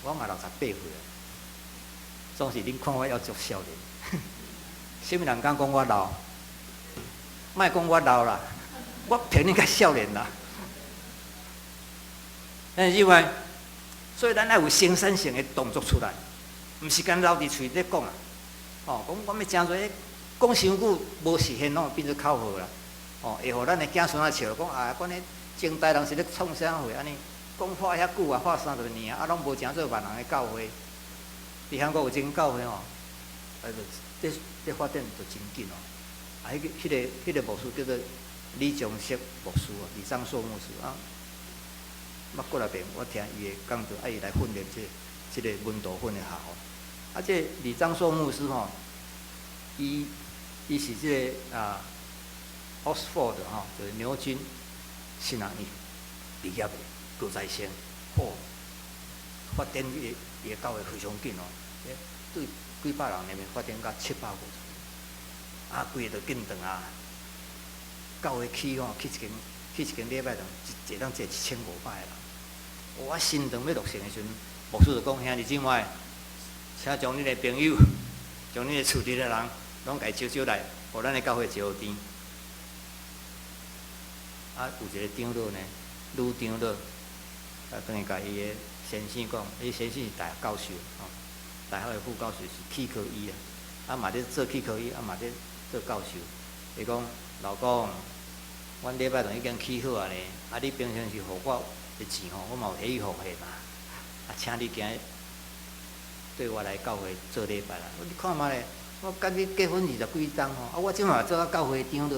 我嘛六十八歲啊，總是恁看我猶足少年。啥物人敢講我老？莫講我老啦，我比恁較少年啦。兄弟姊妹，所以咱愛有生產性的動作出來，毋是干焦佇喙咧講啊。哦，講我欲成做，講傷久無實現，攏變做口號啦。哦，會予咱的子孫仔笑，講啊，阮彼前代人是咧創啥貨按呢？講話遐久啊，話30年啊，啊，攏無成做萬人的教會。佇韓國有一間教會吼，啊，就咧咧發展就真緊哦。啊，彼个牧師叫做李長碩牧師啊，李章碩牧師啊。捌過來遍，我聽伊的講道，啊，伊來訓練這個門徒訓練學校。啊，這個李章碩牧師吼，伊是這個Oxford 吼，就是牛津神學院畢業的高材生，吼，發展伊的教會非常緊哦，對幾百人裡面發展到750，啊，規个就緊轉啊，教會起吼，起一間禮拜堂，一坐當坐1500個人。我新堂欲落成的時陣，牧師就講：兄弟姊妹，請將恁的朋友、將恁的厝裡的人，攏共招招來，予咱的教會招甜。啊，有一個長老呢，女長老，啊，轉去共伊的先生講，伊先生是大學教授，吼，大學的副教授是齒科醫啊，啊嘛咧做齒科醫，啊嘛咧做教授。伊講：老公，阮禮拜堂已經起好啊呢，啊你平常時予我的錢吼，我嘛有提去奉獻嘛，啊，請你今日對我來教會做禮拜啦。你看覓咧，我佮你結婚二十幾冬吼，啊，我這馬做啊教會長老，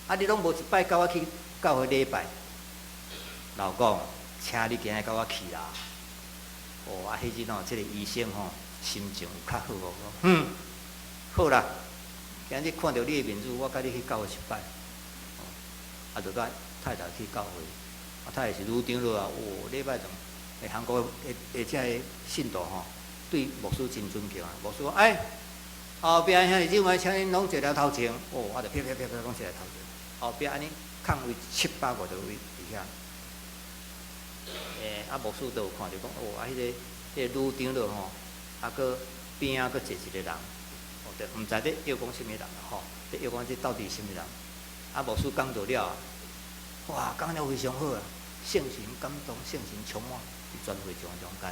啊，你攏無一擺佮我去教會禮拜。老公，請你今日佮我去啦。哦，啊，彼陣吼，這個醫生吼，心情有較好無？嗯，好啦，今日看著你的面子，我佮你去教會一擺。啊，就佮太太去教會。啊，太太是女長老啊，哦，禮拜堂，韓國的這个信徒吼，對牧師真尊敬啊。牧師講，哎，後壁兄弟姊妹，請恁攏坐佇頭前。哦，啊，就啪啪啪啪攏坐佇頭前。後壁按呢空位750個位佇遐。啊，牧師都有看著講，哦，啊，彼個女長老吼，啊，閣邊仔閣坐一個人，哦，對，毋知咧約講啥物人啦吼，咧約講這到底是啥物人？啊，牧師講道了，哇，講了非常好啊，聖神感動，聖神充滿，佇全會場中間。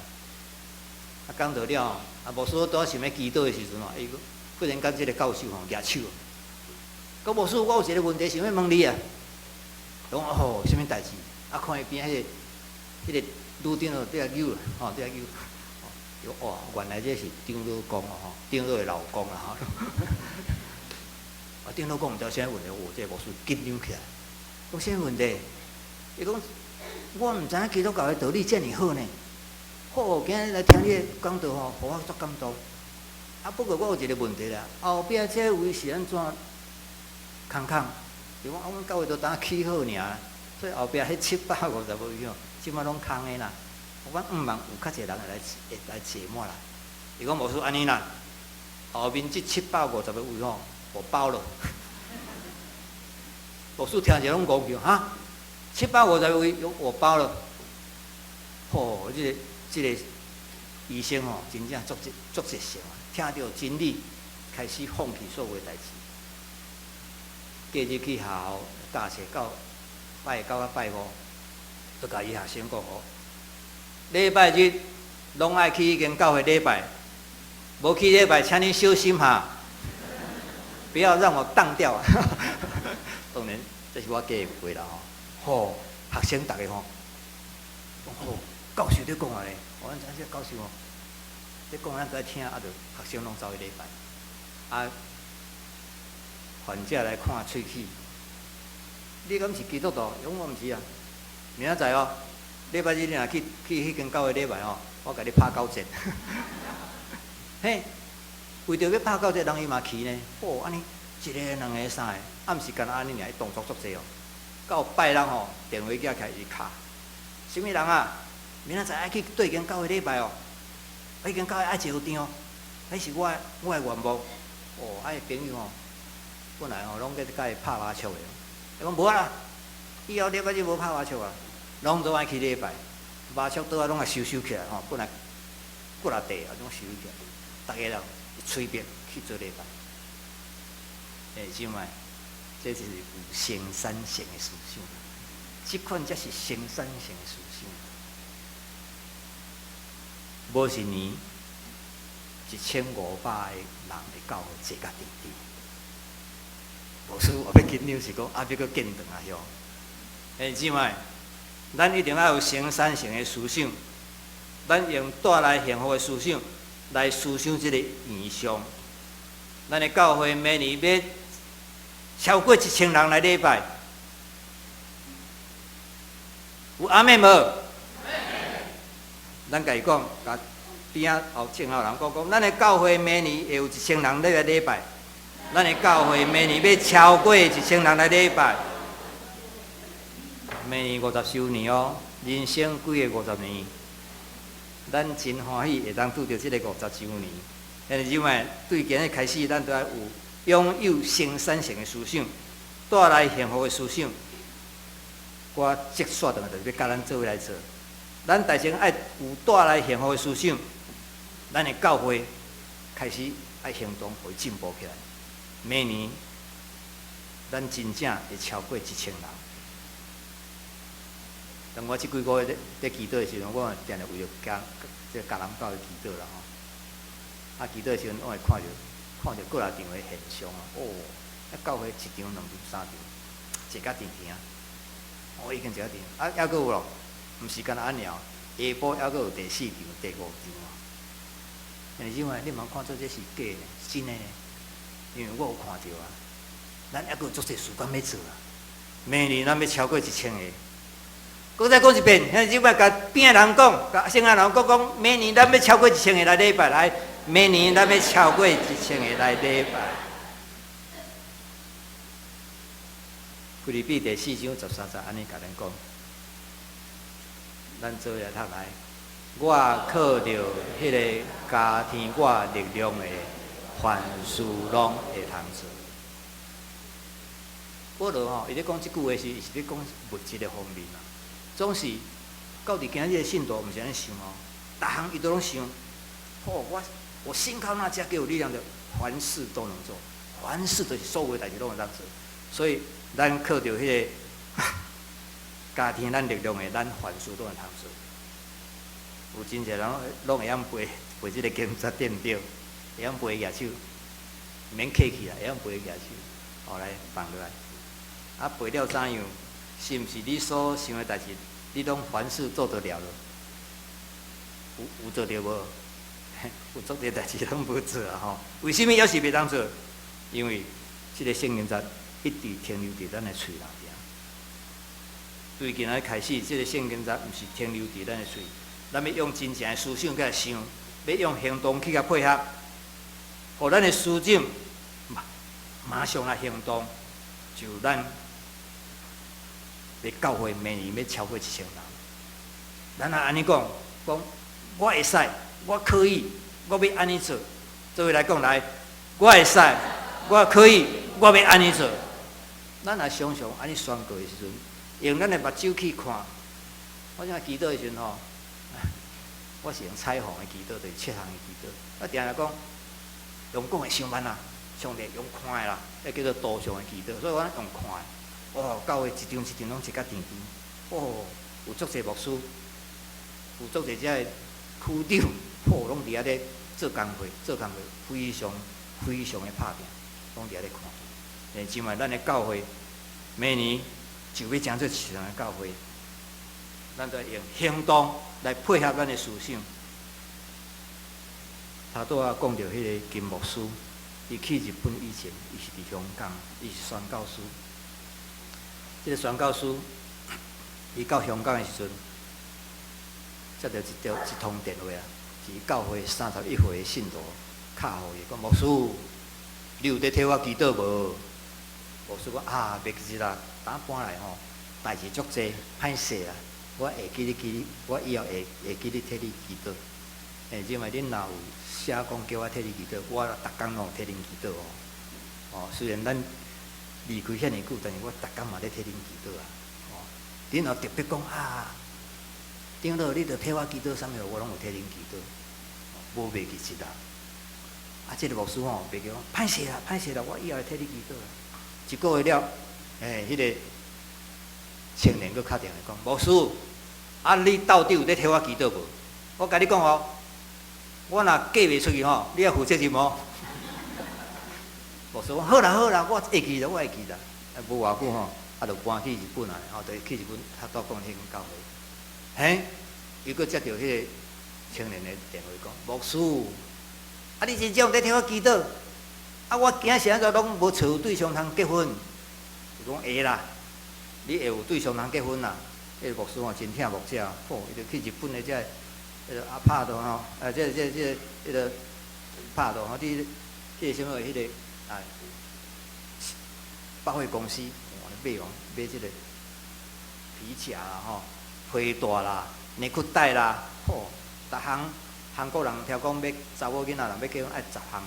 啊，講道了，啊，牧師拄仔想欲祈禱的時陣吼，伊忽然間這個教授吼舉手，講牧師，我有一個問題想欲問你啊。講哦，啥物代誌？啊，看伊邊彼個彼個女長老佇遐扭，吼佇遐扭，伊講哇，原來這是長老公哦，吼，長老的老公啦吼。啊，長老公毋知啥問題，哦，這個牧師緊張起來，講啥問題？伊講我毋知影基督教的道理遮爾好呢。好，今日來聽你的講道吼，予我足感動。啊，不過我有一個問題啦，後壁這位是按怎空空？伊講啊，阮教會都當起好爾，所以後壁彼750個位吼，這擺攏空的啦。我講毋望有較濟人會來坐滿啦。伊講牧師按呢啦，後面這七百五十個位吼，我包了。牧師聽者攏戇叫哈，七百五十個位我包了。吼，這個醫生吼，真正足熱足熱誠啊！聽著真理，開始放棄所有代誌。隔日去學校教冊到拜九佮拜五，就共伊學生講吼，禮拜日攏愛去彼間教會禮拜，無去禮拜，請你小心哈，不要讓我當掉啊！當然，這是我加的話啦吼。吼，學生逐个吼，吼，教授咧講啊咧，我知影這教授吼，咧講咱都愛聽，啊，就學生攏走去禮拜。啊，患者來看喙齒，你敢是基督徒？伊講我毋是啊。明仔載哦，禮拜日你若去彼間教會禮拜吼，我共你拍九折。嘿，為著欲拍九折，人伊嘛去呢。哦，按呢一个、兩个、三个，啊，毋是干焦按呢爾，伊動作足濟哦。到拜六吼，電話寄起來伊敲，啥物人啊？明仔載愛去對間教會禮拜哦，彼間教會愛一個張哦，彼是我的願望。哦，啊，伊朋友吼，本來吼攏咧共伊拍麻將的，伊講無啊啦，以後禮拜日無拍麻將啊，攏總愛去禮拜，麻將桌仔攏愛收收起來吼，本來骨力地啊，攏收起來，逐个人催逼去做禮拜。欸，姊妹，這就是有生產性的思想，這款才是生產性的思想。無一年1500個人的教會坐甲甜甜。牧師我欲緊張是講啊，欲閣建堂啊許。欸，姊妹，咱一定愛有生產性的思想，咱用帶來幸福的思想來思想這個異象。咱的教會每年欲超過一千人來禮拜。有阿們無？咱共伊講，共邊仔後前後人講講，咱的教會明年會有一千人來禮拜。咱的教會明年欲超過一千人來禮拜。明年50週年哦，人生幾个五十年，咱真歡喜會當拄著這个五十週年。但是因為對今日開始，咱都愛有擁有生產性的思想，帶來幸福的思想。我接續轉來就是欲佮咱做伙來做。咱大先愛有帶來幸福的思想，咱的教會開始愛行動，予伊進步起來。明年，咱真正會超過一千人。當我這幾個月咧祈禱的時陣，我定定為著家這個迦南教會祈禱啦吼。啊，祈禱的時陣，我會看著過來場的現象啊，哦，啊教會一場、兩場、三場，坐甲定定。哦，已經坐甲定，啊，猶閣有咯，毋是干焦按呢爾，下晡猶閣有第四場、第五場啊。但是因為你毋通看做這是假的，真的呢，因為我有看著啊。咱猶閣有足濟事工欲做啊。明年咱欲超過一千个。閣再講一遍，兄弟姊妹，共邊仔人講，共身邊人講講，明年咱欲超過一千个來禮拜來，明年咱欲超過一千个來禮拜。腓立比第四章十三節按呢共咱講，咱做伙來讀來，我靠著彼个加添我力量的，凡事攏會通做。保羅吼，伊咧講這句話時，伊是咧講物質的方面啊。總是到佇今日的信徒，毋是按呢想哦，逐項伊都攏想，吼，我信靠那加給我力量的，凡事都能做，凡事就是所有代誌攏會當做。所以咱靠著彼个加添咱力量的，咱凡事都會通做。有真濟人攏會曉背背這个經節對毋對？會曉背舉手，毋免客氣啦，會曉背舉手，後來放落來。啊，背了怎樣？是毋是你所想的代誌，你攏凡事做得了咯？有做著無？有足濟代誌攏無做啊吼！為啥物猶是袂當做？因為這个聖經節一直停留佇咱的喙內底。對今仔日開始，這个聖經節毋是停留佇咱的喙，咱欲用真正的思想去來想，欲用行動去共配合，予咱的思想馬上來行動，就咱欲教會明年欲超過一千人。咱若按呢講，講我會使，我可以，我欲按呢做。做伙來講來，我會使，我可以，我欲按呢做。咱若常常按呢宣告的時陣，用咱的目睭去看，我這祈禱的時陣吼，我是用彩虹的祈禱，就是七項的祈禱。我定定講，用講的傷慢啦，上帝用看的啦，彼叫做圖像的祈禱。所以我用看的，哦，教會一場一場攏坐甲定定，哦，有足濟牧師，有足濟遮的區長，哦，攏佇遐咧做工課，做工課，非常非常的拍拚，攏佇遐咧看。欸，因為咱的教會明年就欲成做一場的教會，咱就用行動來配合咱的思想。頭拄仔講著彼个金牧師，伊去日本以前，伊是佇香港，伊是宣教師。這个宣教師，伊到香港的時陣，接著一通電話啊，是教會31歲的信徒敲予伊，講牧師，你有佇替我祈禱無？牧師講啊，袂記啦，當搬來吼，代誌足濟，歹勢啦，我會記得記，我以後會記得替你祈禱。欸，因為恁若有寫講叫我替你祈禱，我逐工攏有替恁祈禱哦。哦，雖然咱離開遐爾久，但是我逐工嘛咧替恁祈禱啊。哦，恁若特別講啊，長老你著替我祈禱啥物，我攏有替恁祈禱，無袂記一啦。啊，這个牧師吼，袂記講歹勢啦，歹勢啦，我以後會替你祈禱。一個月了，欸，彼个青年閣敲電話講，牧師，啊，你到底有咧替我祈禱無？我共你講哦，我若嫁袂出去吼，你愛負責任哦。牧師講好啦好啦，我會記啦，我會記啦。啊，無偌久吼，啊，就搬去日本啊，吼，就去日本，較拄講彼間教會。嘿，又閣接著彼个青年的電話講，牧師，啊，你真正有咧替我祈禱？啊，我囝是按怎攏無揣有對象通結婚？伊講會啦，你會有對象通結婚啦。彼個牧師吼真疼牧者，吼，伊就去日本的這個彼个阿帕度吼，啊，這彼个帕度吼，佇彼個啥物彼個啊百貨公司，買哦買這個皮夾啦吼，皮帶啦、內褲帶啦，吼，逐項韓國人聽講欲查某囡仔人欲結婚愛10項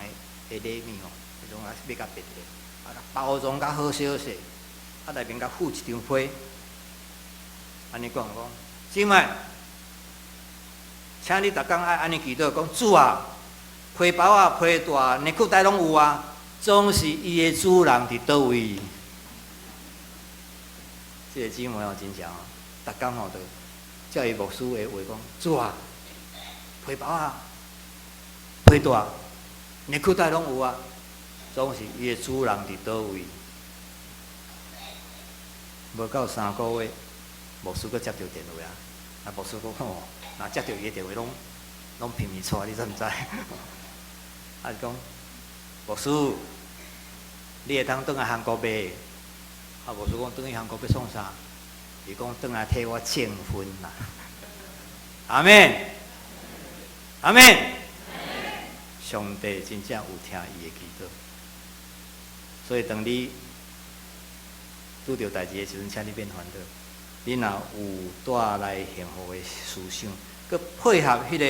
的禮物吼，彼種啊買較別的，啊，包裝較好小勢，啊內面共附一張批，按呢講講，姊妹，請你逐工愛按呢祈禱，講主啊，皮包啊、皮帶、內褲帶攏有啊，總是伊的主人佇佗位？這個姊妹哦，真正哦，逐工吼就照伊牧師的話講，主啊，皮包啊、皮帶、內褲帶攏有啊，總是伊的主人佇佗位？無夠3個月，牧師閣接著電話啊！啊，牧師講吼，若接著伊的電話，攏拼命帶，你知毋知？啊，伊講牧師，你會當轉來韓國袂？啊，牧師講轉去韓國欲創啥？伊講轉來替我證婚啦！阿們，阿們。上帝真正有聽伊的祈禱，所以當你拄著代誌的時陣，請你免煩惱。你若有帶來幸福的思想，閣配合彼個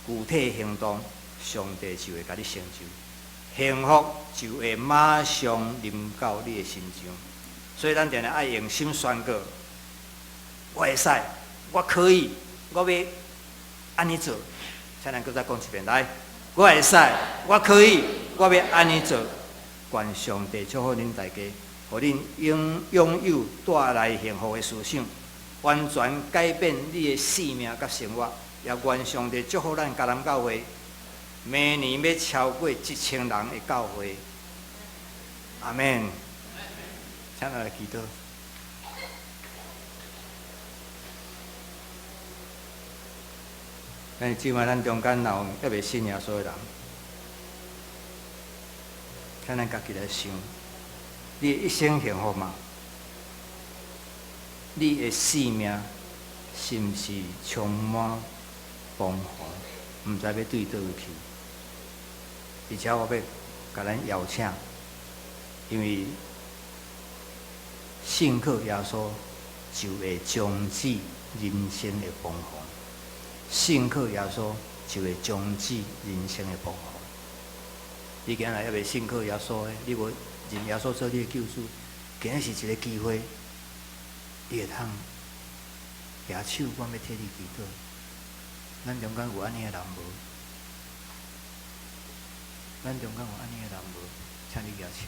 具體行動，上帝就會共你成就，幸福就會馬上臨到你的身上。所以咱定定愛用心宣告：我會使，我可以，我欲按呢做。請咱閣再講一遍來，我會使，我可以，我欲按呢做。願上帝祝福恁大家，予恁擁有帶來幸福的思想，完全改變你的生命佮生活。也願上帝祝福咱迦南教會，明年欲超過1000人的教會。阿們。請來祈禱。咱這擺咱中間若有猶未信耶穌的人，請咱家己來想，你的一生幸福嗎？你的生命是毋是充滿彷徨，毋知欲對佗位去？而且我欲共咱邀請，因為信靠耶穌就會終止人生的彷徨。信靠耶穌就會終止人生的彷徨。你今日猶未信靠耶穌的，你無認耶穌做你的救主，今日是一個機會，你會通舉手，我欲替你祈禱。咱中間有按呢的人無？咱中間有按呢的人無？請你舉手。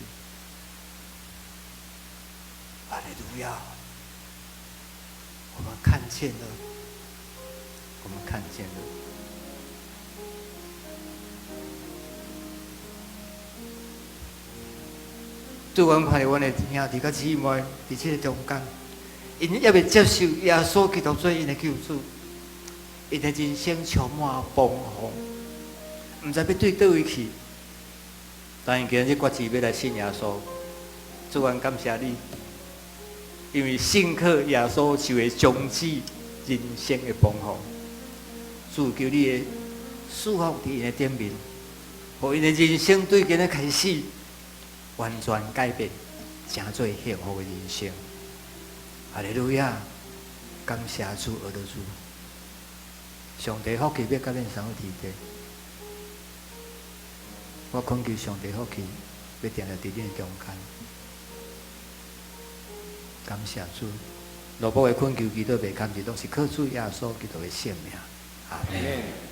哈利路亞！我們看見了，我們看見了。主，阮看著阮的兄弟佮姊妹佇這个中間，𪜶猶未接受耶穌基督做𪜶的救主，𪜶的人生充滿彷徨，毋知欲對佗位去。但𪜶今日決志欲來信耶穌，主，阮感謝你，因為信靠耶穌就會終止人生的彷徨。主，求你的賜福佇𪜶的頂面，予𪜶的人生對今日開始完全改變，成做幸福的人生。哈利路亞！感謝主，阿得主。上帝福氣欲佮恁啥物天地？我懇求上帝福氣欲定定佇恁中間。感謝主，羅伯的懇求祈禱袂堪，是攏是靠主耶穌基督的聖名。阿們。